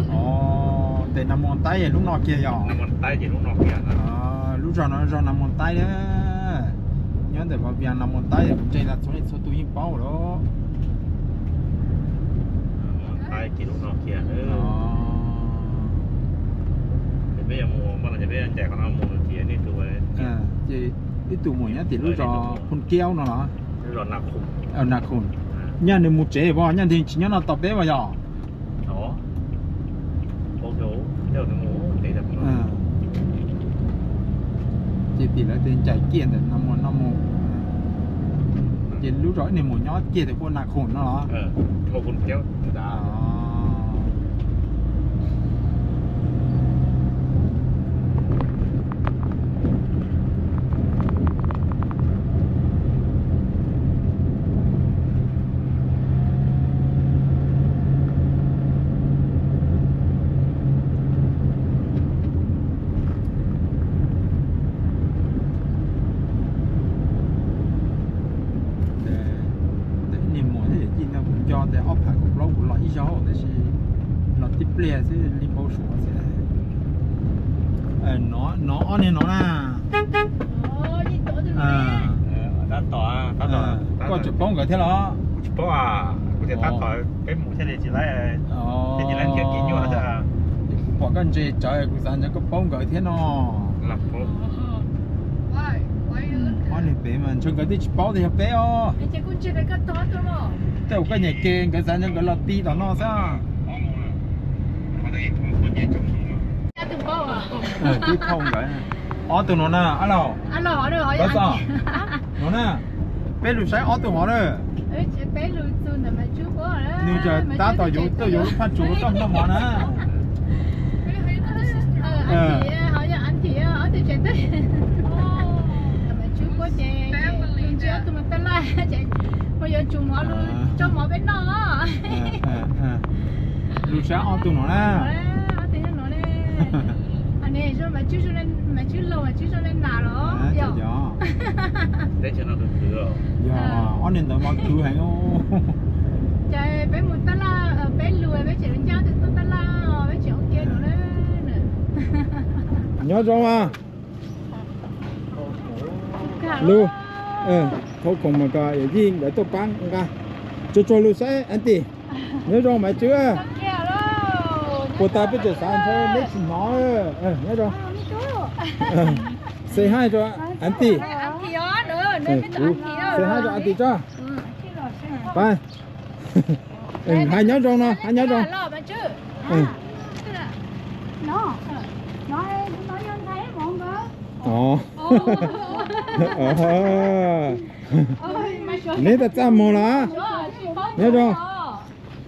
Os, tes Nas Muas Taib lub no kiag yog? Lub zog no zog Nas Muas Taib na. Nyob ntawm Vaj Vias Nas Muas Taib, kuv ntseeg tias txhua leej txhua tus yeej paub lawm. Ces ib tug mus nyob tim lub zos Phoo Kiaub no los? Nas Khoom. Nyaj nws mus tsev os, nyaj nws tsis nyob no tos peb os yog? Ces tim lawv tes ncaim kiag ntawm no mus no mus, ces lub zos ib niag mus nyob kiag tes kuj Nas Khoom no los? Tes ib niag muam thiab yawm yij no kuv nco tes ob phav kaum plaub kuv los ib zaug tab sis los tib pliag xwb li npau suav xwb. No ob niag no na. Koj tseem paub nkawd thiab los? Pom koj ntse tsawv kuv xav ntshai koj paub nkawd thiab no. Ob niag pem mas ntshe nkawd twb tsis paub tias yog peb os. Tej uas koj nyiam ke nkawd xav ntshe nkawd los ti tom no xwb. Twb thauj nkawd. Ob tug no na, ab laug. Koj txog no na, peb lug saib ob tug hov na. Nws tseem tab tom yuav tuaj yuav lub phaj tsuv rau koj mloog hov na. Lug saib ob tug no na. Yog, ob niag ntawd mas khwv heev. Ces peb mus tab laj, peb lug peb tseem ncaj tus tuaj tab laj, peb tseem ua ke no na. Nyob zoo mas. Lug, thov khoom mas kom yawm yij nkawd tuaj pab nqa. Tsuag tsuag lug saib Anti. Nyob zoo Maiv Tswb. Puas tas peb tseem xav ntshe neb tsis hnov. Nyob zoo. Say hi rau Anti. Kuv say hi rau Anti tso. Pab. Hais nyob zoo no, hais nyob zoo. Neb txaj txaj muag los? Nyob zoo.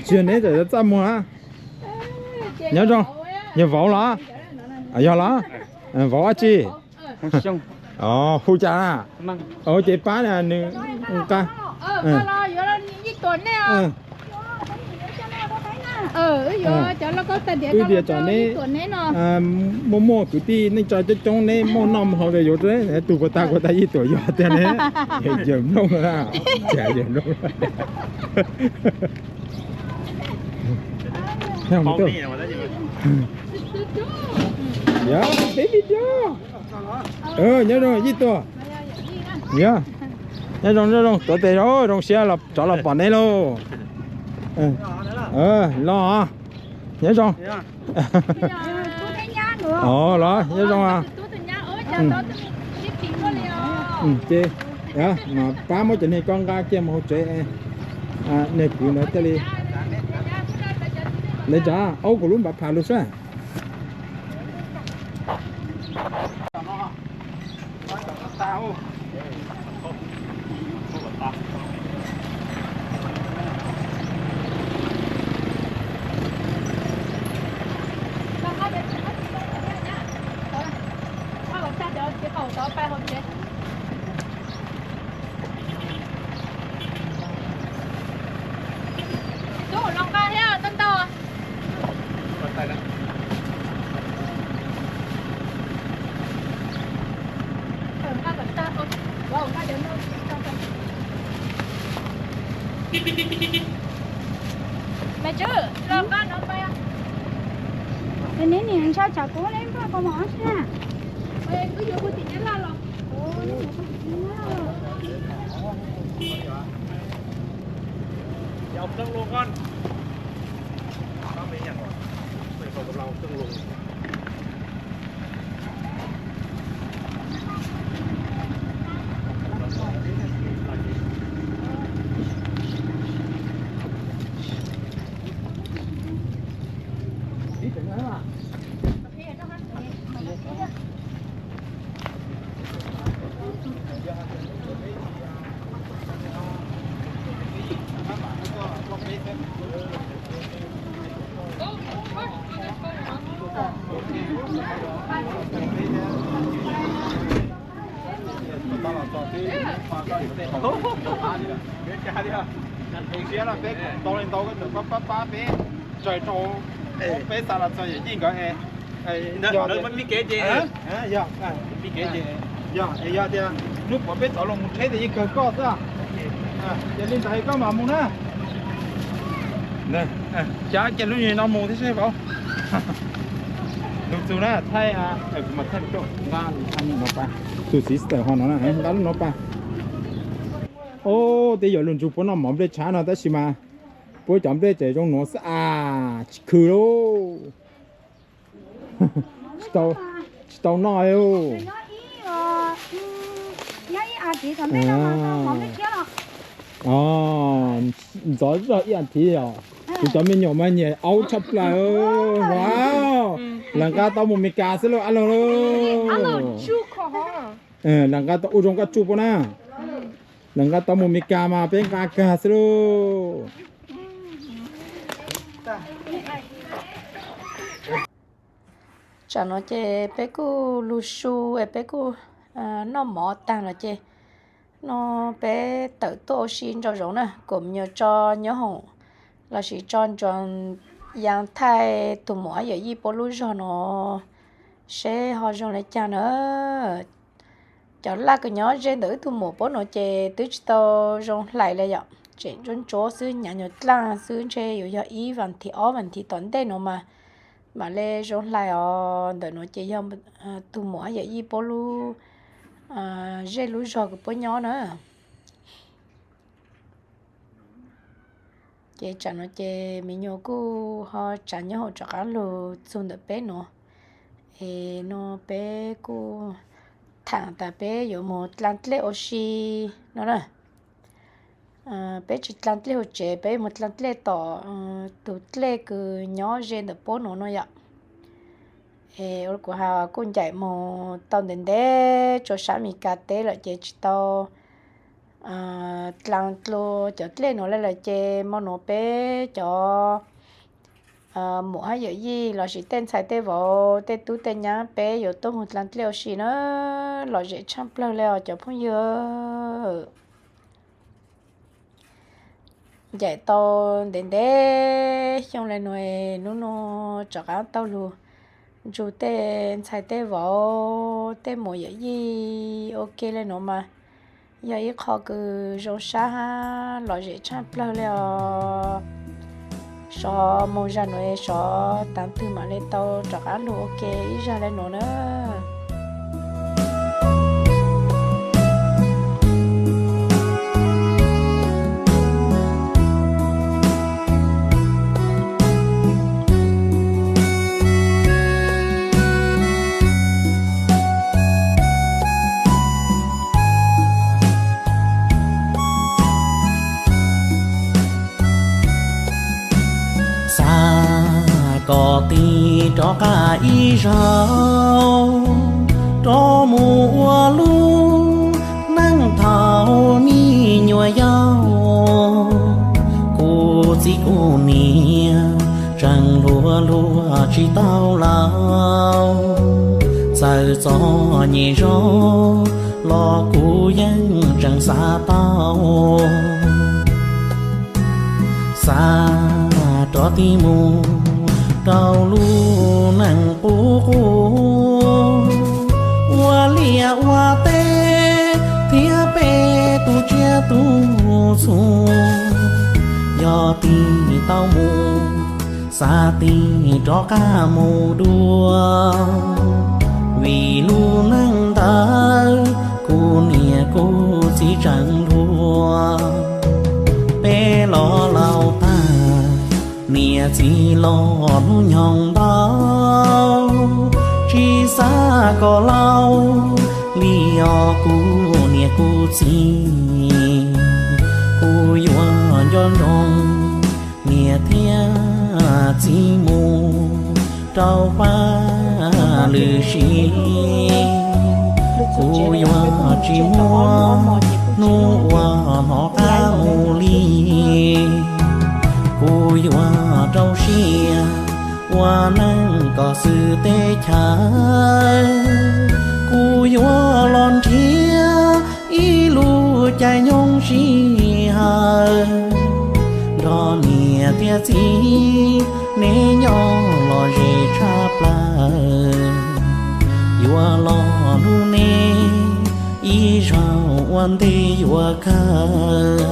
Tsis yog neb txaj txaj muag los? Nyob zoo. Yog vauv los? Yog los? Vauv dab tsi? Hu cas na? Ces pab nws nqa. Wb tias tsam neb muaj muaj kwv tij neej tsa coob coob neb muaj noj muaj haus tas yuav rau tug puas tas kuv tas yij tuam yog tiag ne. Yawm mloog na, cas yawm mloog. Yog, peb video. Nyob zoo yij tuam. Yog, nyob zoo, nyob zoo, tuav tes zoo, zoo siab los rov los pom neb lauj. Los, nyob zoo. Los, nyob zoo. Ces mas pab muab cov niag koj nqa kiag mus hauv tsev. Niag kwv ntawd thiaj li, lawv tsa aub kuv lub npav phas lug saib. Tub, los nqa thiab tau ntau. Maiv Tswb, los nqa no pab. Neb nim ntshaw tsam kuv neb npaj koj mov tsi na. Peb tsaws rau peb xa los txog yawm yij nkawd es, yog tias hnub puav peb txov los mus tsheb tias yeej kawg koj xwb, ces li ntawd koj mam mus na. Xyov cia lub no mus thiab seb vauv. Lug txug na, thaij, thaij no pa, tus sister ho no na, nqa lub no pa. Ob, tej yog lug ntsug puab noj mov nplej tshav no tab sis mas puab cov nplej tseem zoo nuav xwb as, tsis khwv lauj. Tsis tau noj. Ntxov zog ib as thiv os. Kuv cov me nyuam mas nyiam aub tshaj plaws. Wow, lawv nqa tau mus Meskas xwb lauj, ab log lauj. Lawv nqa tau, ua zoo koj tsuj puab na. Lawv nqa tau mus Meskas mas peb nqa kag xwb lauj. Tsam no ces peb kuj lug su es peb kuj noj mov tag los ces no peb tawm tuaj ua si nraum zoov na, kuas me nyuam tso nyob hoom lossis tso ntsuas yaa thaij tus muam hab yawm yij puab lub zog no seb ho zoo le caag na. Cov laj kws nyob ze ntawm wb tug muam puab no ces twb tsis tau zoo hlais le yom, tseem ntsuab ntsuab xwb, nyav nyuag dlaaj xwb, ntshe yuav yog ib vas thiv ob vas thiv tom ntej no mas mam le zoo hlais os. Ntawm no ces yog tug muam hab yawm yij puab lub zej lub zog kws puab nyob na. Ces tsam no ces me nyuam kuj ho tsav nyob hoom rov qab lug txug ntawm peb no. Es no peb kuj thaam tas peb yuav moog dlaa dlej ua si no na. Peb tsis dlaa dlej hauv tsev, peb moog dlaa dlej tom tug dlej kws nyob ze ntawm puab no no yom. Es ua kuv has kuj ncaim moog tau ntev ntev rua sab Meskas teb lawm ces tsis tau dlaa dlua cov dlej nuav le lawm ces mo nuav peb cov muam hab yawm yij lossis tej ntxhais tej vauv tej tub tej nyab peb yuav tuaj moog dlaa dlej ua si na. Lom zem tshaj plawg le os cov phooj ywg. Ncaim tau ntev ntev xyoo le nuav, nub nua rov qab tau lug ntsug tej ntxhais tej vauv tej muam yawm yij ua ke le nuav mas yog ib qho kws zoo sab hab lom zem tshaj plawg le os. Sov moog zag nuav sov taav twg mam le tau rov qab lug ua ke ib zag le nuav na. Xav kom tig rov qab ib zaug rov mus ua lub neej thaum me nyuam yaus. Kuv txiv kuv niam tseem hluas hluas tsis tau laus, txawm txom nyem zog los kuv yeej tseem xav tau. Xav rov tig mus rau lub neej qub qub, ua liaj ua teb thiab peb tu tsiaj tu txhu. Yog tig tau mus Xav tig rov qab mus dua, vim lub neej ntawd kuv niam kuv txiv tseem hluas. Peb los laus tag, niam txiv los hnub nyoog ntau, tsis xav kom laus li os kuv niam kuv txiv. Kuv yuav nco ntsoov niam thiab txiv mus rau pab lwm sim. Kuv yuav tsis muaj hnub uas hnov qab mus li. Kuv yuav rau siab ua neej kom xwm teb chaws. Kuv yuav los nrhiav ib lub caij nyoog sij hawm nrog niam thiab txiv neb nyob lom zem tshaj plaws. Yuav los hlub neb ib zaug ua ntej yuav kawg.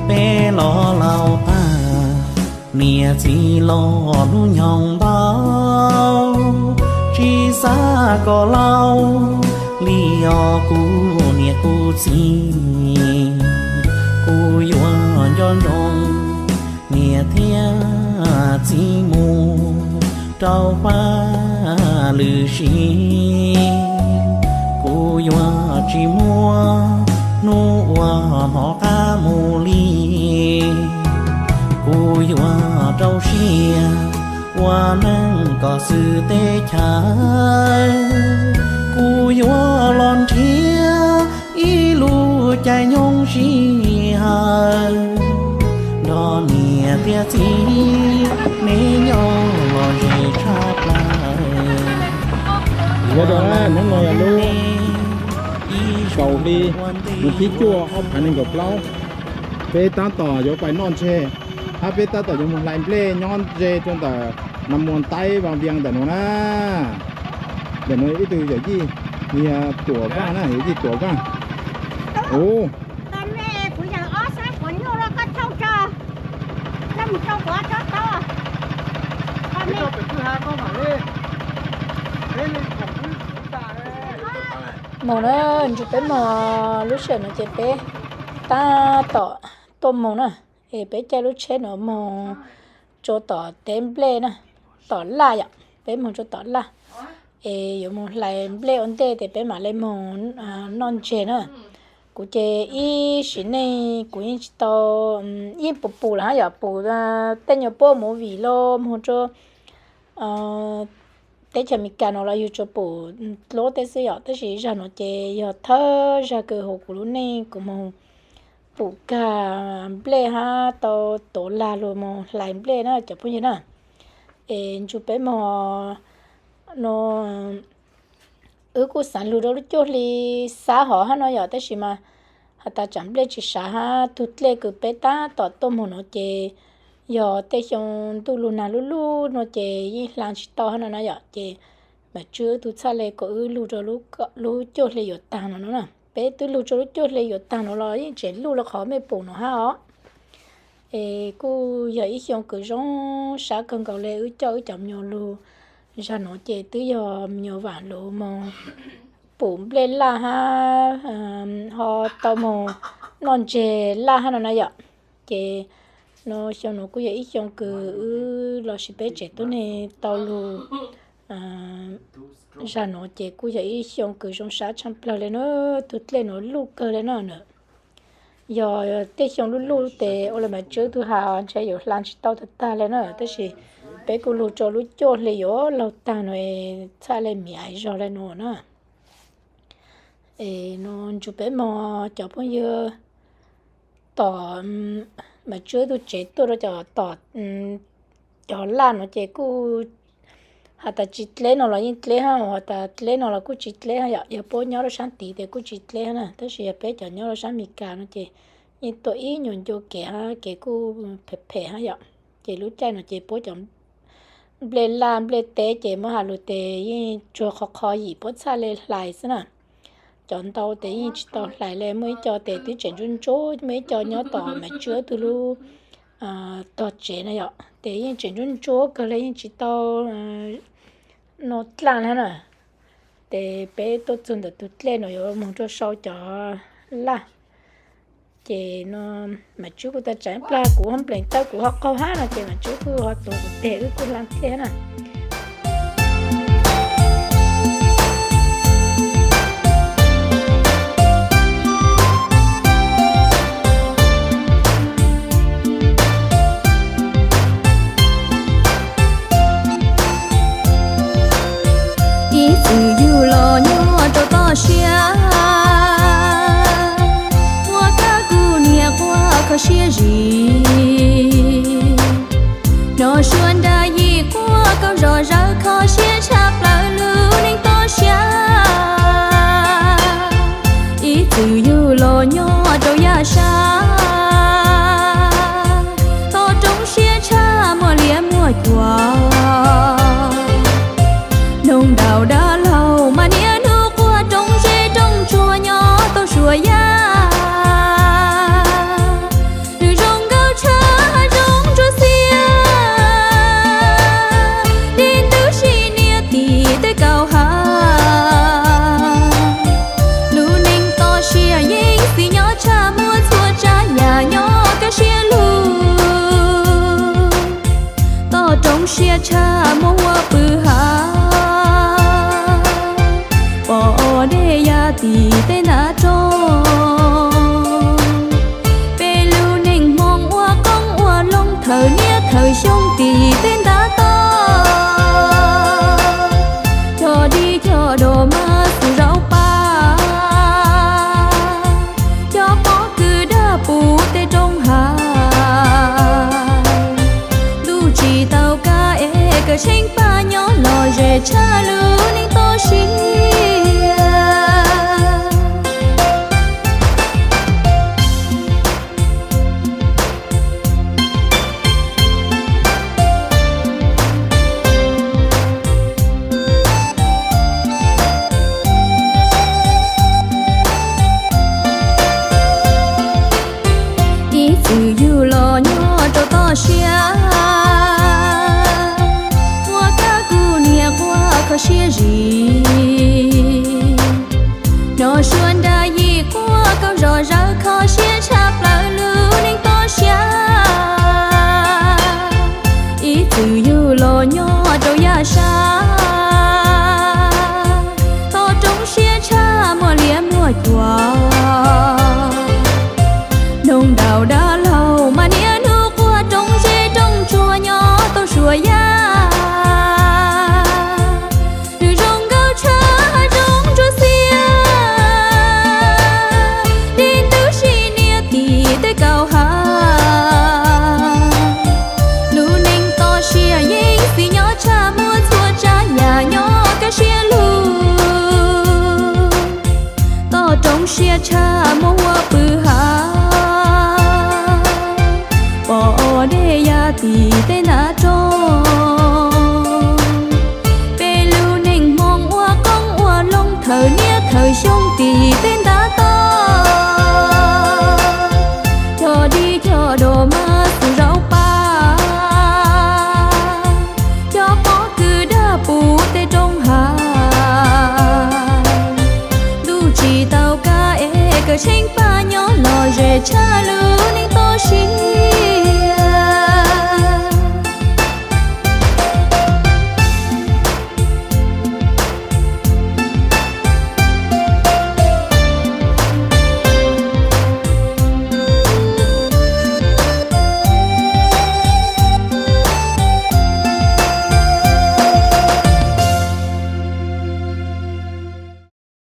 Peb los laus tag, niam txiv los hnub nyoog ntau, tsis xav kom laus li os kuv niam kuv txiv. Kuv yuav nco ntsoov niam thiab txiv mus rau pab lwm sim. Kuv yuav tsis muaj hnub uas hnov qab mus li. Kuv yuav rau siab ua neej kom xwm teb chaws. Kuv yuav los nrhiav ib lub caij nyoog sij hawm nrog niam thiab txiv neb nyob lom zem tshaj plaws. Hnub no yog lub kaum hli, hnub thib cuaj ob phav nees nkaum plaub. Peb tab tom yuav pais noj ntseg, hab peb tab tom yuav mus hlais nplej nyob ze rau ntawm Nas Muas Taib Vaj Vias ntawm nuav na. Ntawm nuav ib tug yawm yij, yawm yij Tuam Vaj na, yawm yij Tuam Vaj. Ua, moog na, ntshe peb moog lub sij hawm no ces peb tab tom tuaj moog na, es peb caij lub tsheb no moog rua tom teb nplej na, tom laj yom, peb moog rua tom laj, es yuav moog hlais nplej ua ntej tes peb mam le moog noj ntseg na. Kuv ces ib sim neej kuv yeej tsis tau, yeej pum pum lawm hab yom, pum tej nyuas puab movie los moog rua teb chaws Amelikas no los yug tsuas pum dlub tej xwb yom, tab sis zag nuav ces yog thawj zag kws huv kuv lub neej kuv moog pum kag nplej hab tau tuav lag lug moog hlais nplej na cov phooj ywg na. Es ntshe peb moog no, wb kuj xaav lug rua lub cuaj hli xab hov hab no yom, tab sis mas has tas tsaam nplej tsis sav hab tug dlej kws peb tab tom tuaj moog no ces yog tej xyoo ntuj lug nag lub lub no ces yeej hla tsis tau hab no na yom, ces mam tswb wb tug txhaj le kom wb lug rua lub cuaj hli yuav taag no no na. Peb twb lug rua lub cuaj hli yuav taag no los yeej tseem luj le qhov mej pum no hab os. Es kuj yog ib xyoo kws zoo sab kawg nkaus le, wb coj wb cov me nyuam lug, zag nuav ces twb yog me nyuam vaam lug moog pum nplej laj hab ho tau moog noj ntseg laj hab no na yom. Ces no xyoo nuav kuj yog ib xyoo kws wb lossis peb tsev tuab neeg tau lug, zag nuav ces kuj yog ib xyoo kws zoo sab tshaaj plawg le na, tug dlej nuav luj kawg le na. Yog tej xyoo luj luj tes ua le mas tswb tug has ntshe yuav hla tsis tau tag tag le na, tab sis peb kuj lug rua lub cuaj hli yuav laug taag no es txhaj le miv ais zog le no na. Es no ntshe peb moog cov phooj ywg tom Mav Tswb tug tsev tuaj rau cov tom, cov laj no ces kuj has tas tsis dleb no los yeej dleb hab, has tas dleb no los kuj tsis dleb hab yom. Yog puab nyob rau sab tid tes kuj tsis dleb hab na, tab sis yog peb cov nyob rau sab Amelikas no ces yeej tuaj ib nyuag ncua kev hab, kev kuj phem phem hab yom. Ces lub caij no ces puab cov nplej laj nplej teb ces muab has lus tes yeej tsuag qhov qhov yim puab txhaj le hlais xwb na. Cov ntau tes yeej tsis tau hlais le, muaj ib co tes twb tseem ntsuab ntsuab, muaj ib co nyob tom Mav Tswb tug lub tog tsev na yom, tes yeej tseem ntsuab ntsuab kawg le, yeej tsis tau no dlaj hab na. Tes peb tuaj txug ntawm tug dlej no yuav moog rua sau cov laj. Ces no Mav Tswb kuj tau tsaam plag kuv ho nplees tawb kuv ho qaug hab no ces Mav Tswb kuj ho tuav kuv tes wb kuj hla ntej na. Ib txwm yug los nyob rau toj siab, muaj kab kuj niag quaj kho siab zim. Nov sua nra yim quaj kaug zom zaws kho siab tshaj plaws lub neej toj siab. Ib txwm yug los nyob rau yaj sab, toj roob siab tshaj muaj liab muaj cuam. Noog nraum dab laug mas niaj hnub quaj rooj zeb rooj tsuag nyob tau suav yaj. Nws zoo nkauj tshaj hav zoov ntsuab xiab, dib ntub si nias tim tej kaum hav. Lub neej toj siab yeej xis nyob tshaj muaj txhua tsav yam nyob kaj siab lug. Toj roob siab tshaj muaj huab pw hav, pom dej ya tim tej ntav roob. Peb lub neej hmoov ua qoob ua loo thawm niaj thawm xyoo tim tej ntav toj. Cog dib cog do mas xus zaub paj, cog pob kws dag puv tej roob hav. Ntuj tsis tau kab es kawm tsheej paj nyob lom zem tshaj lub neej toj siab. Ib txwm yug los nyob rau toj siab, muaj kab kuj niag quaj kho siab zim. Nov sua nra yim quaj kaug zom zaws kho siab tshaj plaws lub neej toj siab. Ib txwm yug los nyob rau yaj sab, toj roob siab tshaj muaj liab muaj cuam. Noog nraum dab laug mas niaj hnub quaj rooj zeb rooj tsuag nyob tau suav yaj. Nws zoo nkauj tshaj hav zoov ntsuab xiab, dib ntub si nias tim tej kaum hav. Lub neej toj siab yeej xis nyob tshaj muaj txhua tsav yam nyob kaj siab lug. Toj roob siab tshaj muaj huab pw hav, pom dej ya tim tej ntav roob. Peb lub neej hmoov ua qoob ua loo thawm niaj thawm xyoo tim tej ntav toj. Cog dib cog do mas xus zaub paj, cog pob kws dag puv tej roob hav. Ntuj tsis tau kab es kawm tsheej paj nyob lom zem tshaj lub neej toj siab.